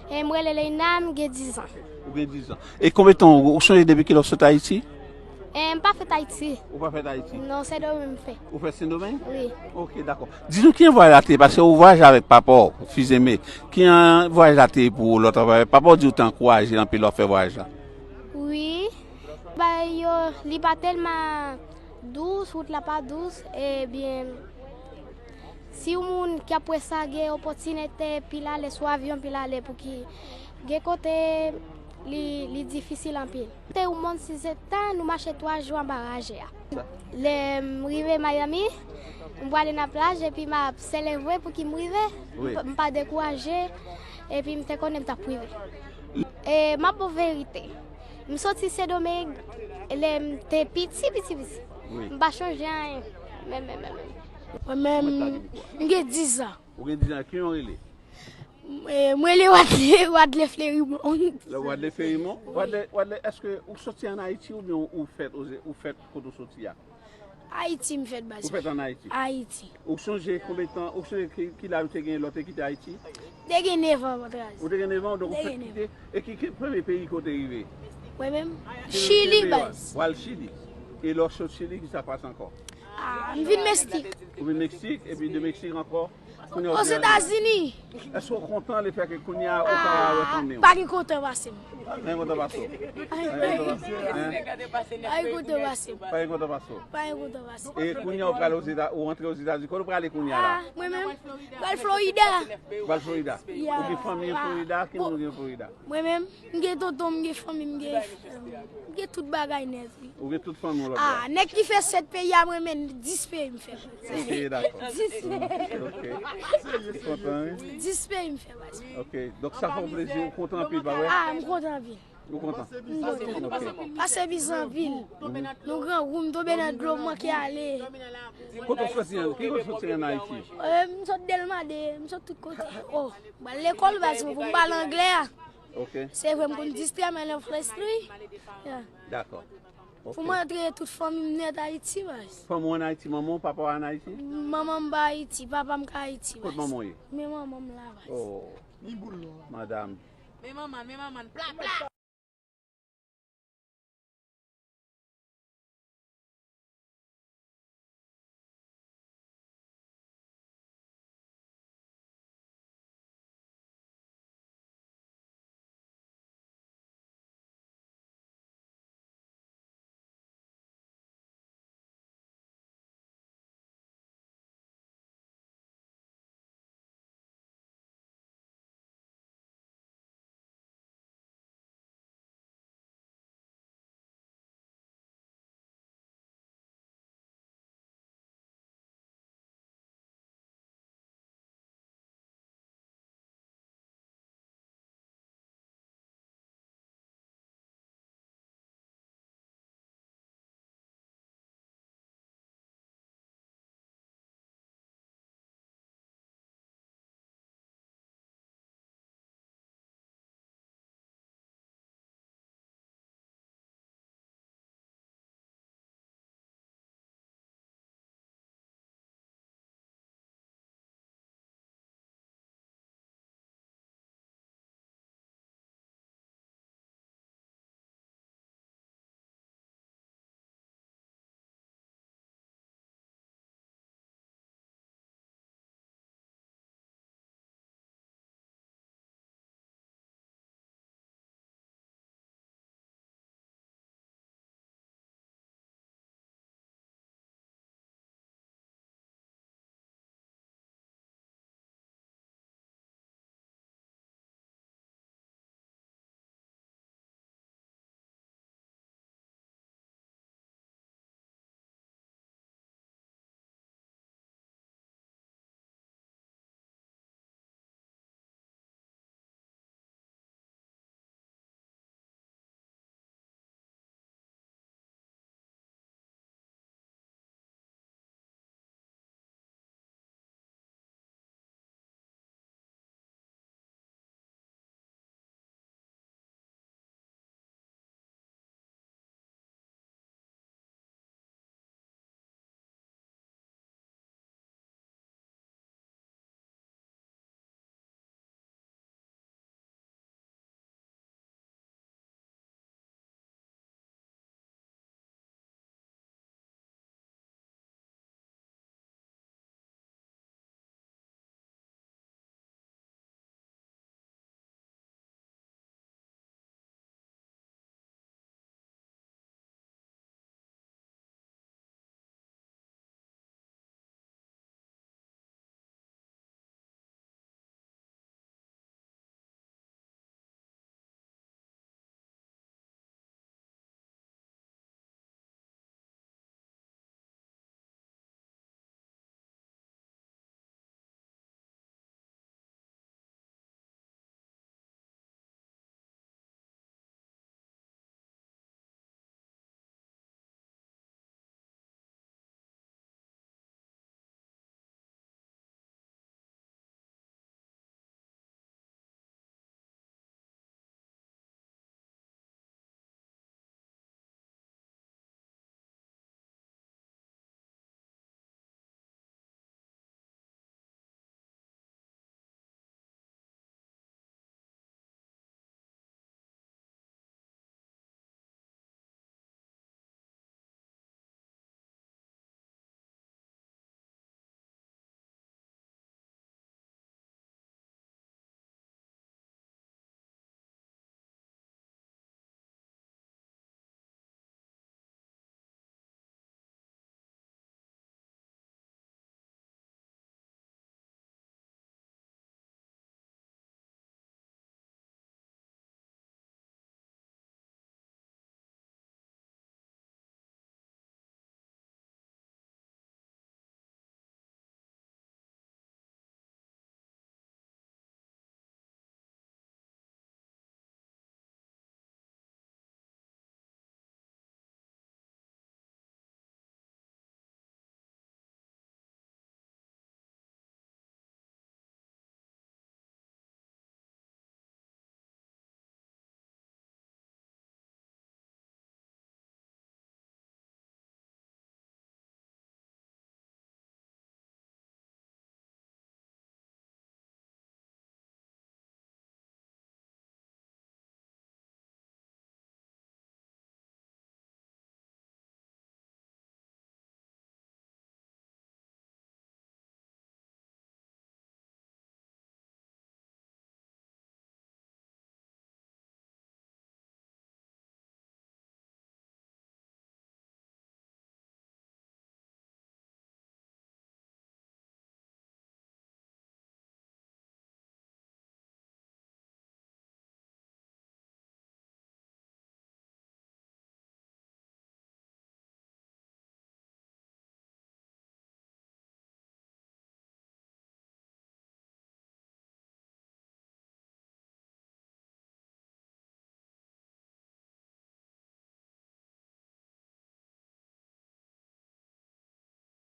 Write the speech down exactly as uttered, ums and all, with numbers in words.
E m rele Leina, m gen diz an. Ou gen diz an. E konbyen tan ou, ou sonje depi kilè ou sot Ayiti? E m pa fèt Ayiti. Ou pa fèt Ayiti? Non, Sendomeng m fèt. Ou fèt Sendomeng? Wi. Ok, dakò. Di nou kijan vwayaj la te ye, paske ou vwayaje avèk papa w, Fizeme. Kijan vwayaj la te ye pou ou lè w t ap vwayaje? Papa w di w te ankouraje l anpil lè w ap fè vwayaj la? Wi. Ba yo, li pa tèlman dous, wout la pa dous, ebyen, si yon moun ki ap wè sa gen opòtinite pil alè sou avyon, pil alè pou ki gen kote li, li difisil anpil. Te yon mòn si se tan, nou mache twa jou anba raje a. Lè m rive Miami, m prale nan plaj epi m ap selebre pou ki m rive. M Wi. pa- m pa dekouraje epi m te konnen m t ap rive. E m ap bon verite. M soti Sendomeng lè m te piti, piti, piti. Wi. M pa chonje anyen. Menm, menm, menm, menm. Mwen menm, Mwen ta gen m gen diz an. Ou gen diz an, kijan w rele? E, mwen rele Wadley, Wadley Flerimon. Le Wadley Flerimon? Wi. Wadley, Wadley, èske ou soti ann Ayiti oubyen ou, ou fèt oze, ou fèt kote w soti a? Ayiti m fèt, baz. Ou fèt ann Ayiti? Ayiti. Ou sonje konbyen tan, ou sonje ki, ki laj ou te genyen lè w te kite Ayiti? Te gen nèf an, baz. Ou te gen nèf an, donk ou Te fèk gen nèf kite. E ki, ki premye peyi ke w te rive? Mwen menm? Ki Chili, peyi w al? Baz. Ou al Chili. E lè w sot Chili, ki sa k pase ankò? Ah, m vin Meksik. Ou vin Meksik, epi de Meksik ankò? Kounye a w vin Ozetazini. Èske w kontan lefètke kounye a ou ka retounen? Pa gen kontan pase m. Pa gen kontan pase w. Pa gen kontan pase w. Hein? Pa gen kontan pase m. Pa gen kontan pase w. Pa gen kontan pase m. E kounye a ou pral Ozeta-, ou rantre Ozetazini. Kote ou prale kounye a la? Ah, mwen menm, pral Florida. Ou pral Florida? Yeah. Ou gen fanmi an Florida? Ki moun ou gen Florida? Mwen menm, m gen tonton, m gen fanmi, m gen, m gen tout bagay nèt, wi. Ou gen tout fanmi w lòt bò? Ah, nèg ki fè sèt peyi a, mwen menm, dis peyi m fè. Ok, dakò. Dis. Ok. Ou kontan, wi? Dis peyi m fè, baz. Ok, donk sa fè w plezi, ou kontan anpil, pa vre? Ah, m kontan anpil. Ou kontan? M kontan. Ok. Pase bizan anpil. Nou grangou, m tonbe nan dlo, m manke ale. Kote w soti an? Ki kote w soti an Ayiti? Eh, m sot Delma de, m sot tout kote. Oh, m al lekòl, baz, pou m pale anglè a. Ok. Se vre, m konn distrè, men nan Frans, wi. Yeah. Dakò. Pou Ok. m antre tout fanmi m nèt Ayiti, baz. Fanmi w ann Ayiti, manman w, papa w ann Ayiti? Manman m pa Ayiti, papa m ka Ayiti, baz. Kot manman w ye? Men manman m la, baz. Oh. Madanm. Men manman, men manman, pla, pla.